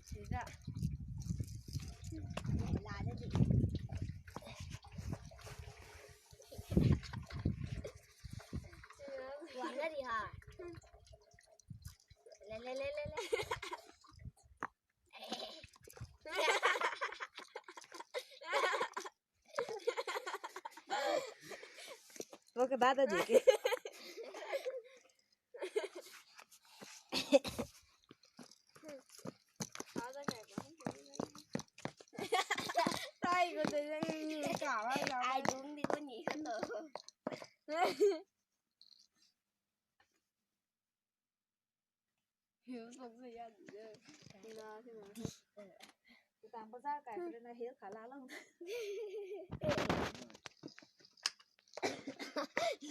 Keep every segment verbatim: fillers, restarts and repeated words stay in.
Sida. Laa da di. Wan na di ha. Le, le, le, le, le. Wo kabata di ke. Ai, kum di kum ni kha to. Hiu song se ya di de. Ina se na. Tang bazar kai pura na hiu kha la lang.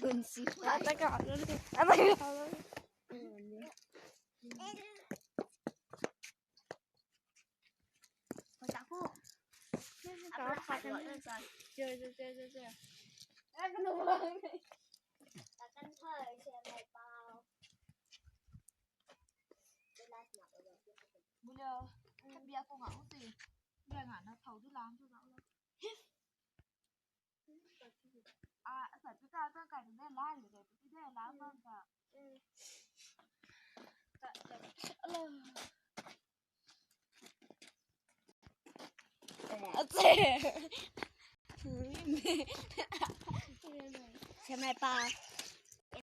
Lun si. Ata ka lun si. Ata ka lun. Oi, ta ku. Ka pha kan. Che, che, che, che, che. Ai, ka nu. Ta kan pha, che, mai pau. Bula, bia ko nga uti. Bia nga na thau di lam tu na. A, sa tu ta ta kai de la le de, tu de la ma ta. Alo. Ate. Che, mai pau.